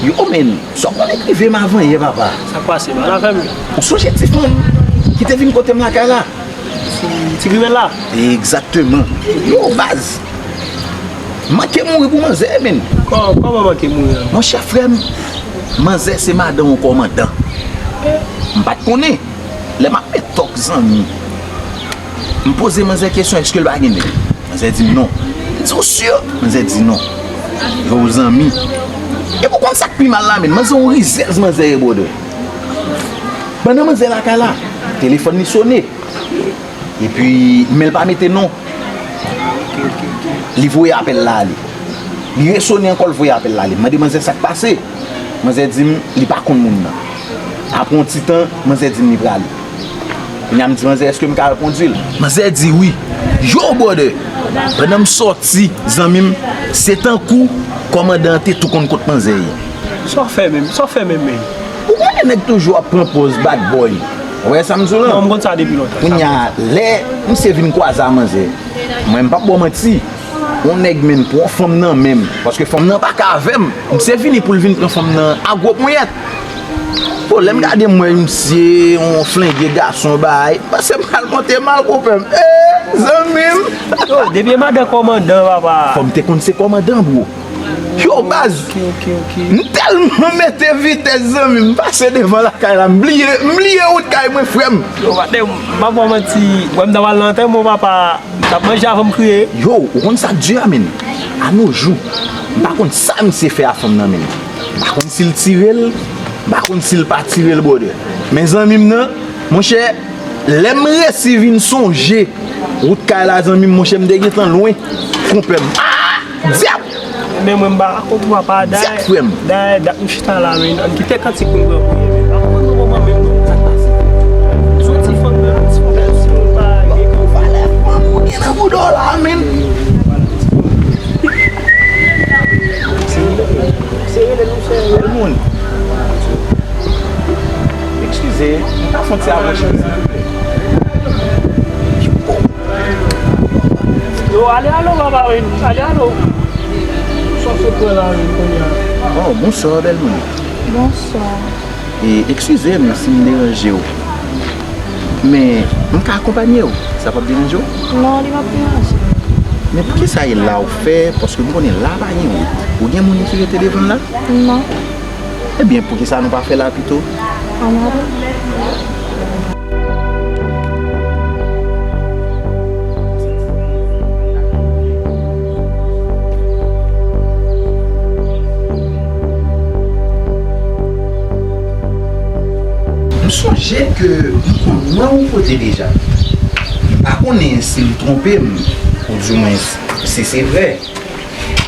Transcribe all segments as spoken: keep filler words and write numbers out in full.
Yo, men, sa w konnen k rive m avan yè, papa? Sa k pase? Pale avè m. Ou sonje ti fanm ki te vin kote m lakay la? Ti, ti grimèl la? Egzakteman. Yo, baz. M manke mouri pou manzè, men. Kò-, kòman manke mouri an? Monchè, frè m, manzè se madan yon kòmandan. M pa t konnen. Lè m ap met tòk zanmi, m poze manzè kesyon, èske l pa gen nèg? Manzè di m non. M di, ou si? Manzè di non. Yo zanmi. Epi w konn sa k pi mal la, men manzè yon rizèz manzè ye, brother. Pandan manzè lakay la, telefòn li sone. Epi, men l pa mete non. Li voye apèl la ale. Li resone ankò, l voye apèl la ale. M mande manzè sa k pase. Manzè di m li pa konn moun nan. Apre yon ti tan, manzè di m li prale. Kounye a m di manzè, èske m ka al kondui l? Manzè di wi. Yo, brother! Pandan m sòti, zanmi m, se tankou kòmandan an te tou konn kot manzè ye. Sa w fè menm? Sa w fè menm, men? Ou konnen nèg toujou ap pran pòz bad boy. Ou wè sa m di w lan? Non, m konn sa depi lontan. Kounye a, lè misye vin kwaze a manzè, mwen, m p ap ba w manti. Yon nèg, men, pran fanm nan menm. Paske fanm nan pa ka avè m. Misye vini pou l vin pran fanm nan a gwo ponyèt. Bon, lè m gade, m wè misye, yon flenge gason, bay. M panse m al monte mal, konpè m. Eh, zanmi m! Yo, depi e madan kòmandan, papa. Fò m te konn se kòmandan, bro. Yo, baz. Ok, ok, ok. M tèlman mete vitès, zanmi m, pase devan lakay la, m bliye, m bliye wout kay mwen, frè m. Yo, patnè, m pa ba w manti, wè m ta pral nan antèman, papa, m t ap manje avan m kriye. Yo, ou konn sa k di a, men? A nos jours, m pa konn sa misye fè a fanm nan, men. M pa konn si l tire l, m pa konn si l pa tire l, brother. Men zanmi m nan, monchè, lè m resi vin sonje wout kay la, zanmi m, monchè, m te gentan lwen, konpè m. Ah! Dyab! Men mwen, m pa rakonte w, papa, dayè, dyab, frè m, dayè, dat m chita la, men, ann kite kantik mwen pran premye, men. Pa konn nan moman menm, non, sa k pase. Sou ti fanm nan, ti fanm nan, ti fanm pa gen kantik. Valè fanm ou gen nan bouda w la, men. Se rele, se rele nou, se rele moun. Eskize, m ka fè yon ti apwoche, silvouplè? Yo, ale alo, papa, wi. Ale alo. Sa w sot pran la, wi, kounye a? Oh, bonswa, bèl moun. Bonswa. E, eskize m si m deranje w. Men, m ka akonpanye w. Sa p ap deranje w? Non, li p ap deranje. Men poukisa e la w fè? Paske m konnen la pa gen wout. Ou gen moun ki rete devan l la? Non. Ebyen, poukisa nou pa fè la pito? Ann ale. M sonje ke m konn wè w yon kote deja. M pa konnen si m twonpe m, oudimwens si se vre.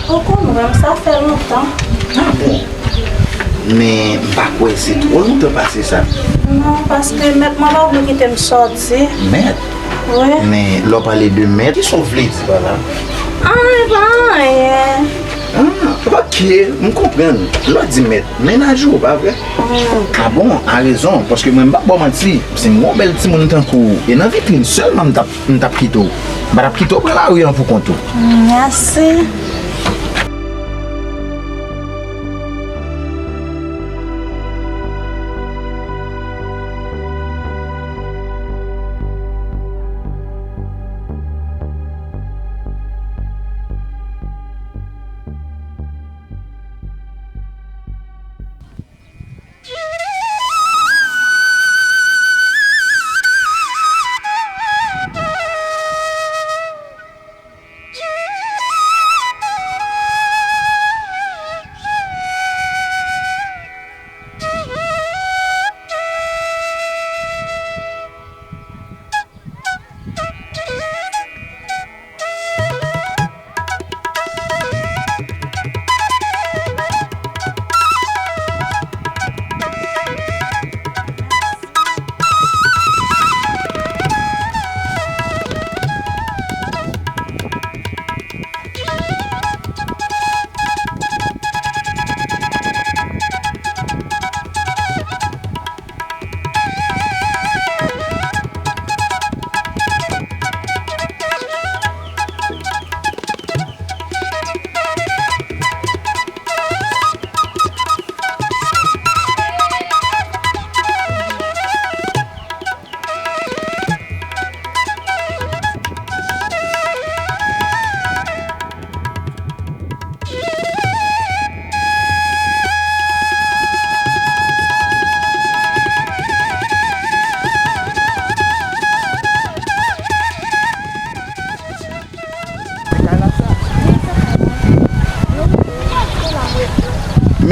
Ou konn wè m, sa fè lontan. Ah bon? Men m pa kwè se twò lontan pase sa. Non, paske mèt mwen pa vle kite m sòti. Mèt? Wi. Men lè w pale de mèt, kisa w vle di pa la? Anyen, pa anyen. Ah, ok, m konprann. Lè w di mèt, mennaj ou, pa vre? Wi. Ah bon, a rezon, paske mwen m p ap ba w manti, si m wè yon bèl timoun tankou w, e nan vitrin sèlman m t ap M t ap kite w. M pa t ap kite w pran lari an pou kont ou. Mèsi.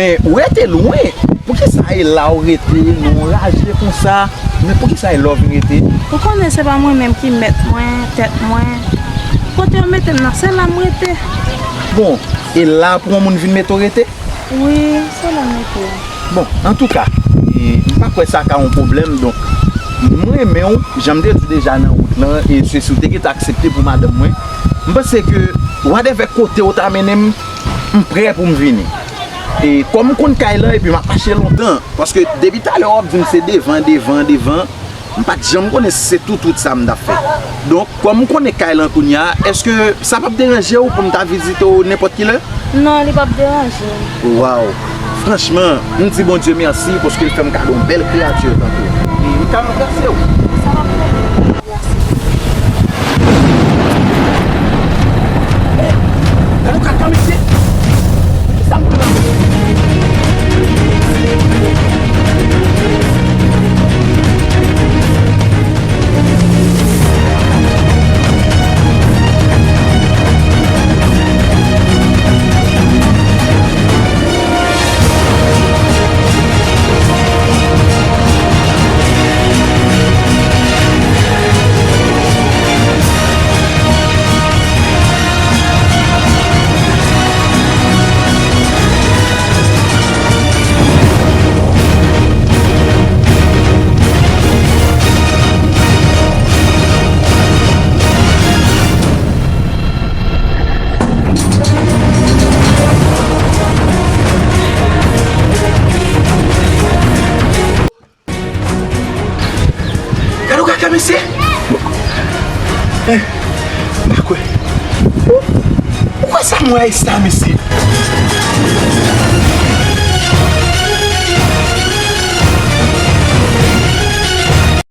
Men ou rete lwen. Poukisa e la ou rete, non raje konsa? Men poukisa e la ou vin rete? Ou konnen se pa mwen menm ki mèt mwen, tèt mwen. Kote yo mete m nan, se la m rete. Bon, e la pou yon moun vin mete w rete? Wi, se la m rete. Bon, antouka, e, m pa kwè sa ka yon pwoblèm, donk, m renmen w, jan m te di w deja nan wout lan, e se si w te gentan aksepte pou madanm mwen, m panse ke, whatever kote w ta mennen m, m prè pou m vini. E kòm m konn kay lan, epi m ap mache lontan, paske depi talè w ap di m se devan, devan, devan, m pa t janm konnen si se tout wout sa m t ap fè. Donk, kòm m konnen kay lan kounye a, èske sa p ap deranje w pou m ta vizite w nenpòt ki lè? Non, li p ap deranje m. Waw! Franchman, m di Bondye mèsi paske l fè m kado yon bèl kreyati tankou w. E m ka ranplase w. Sa p ap fè m. Gade yon kaka, mesye! Sa m pran? Gade w kaka, mesye! Eh, m pa kwè. Ou, ou kwè sa m wè sa, mesye?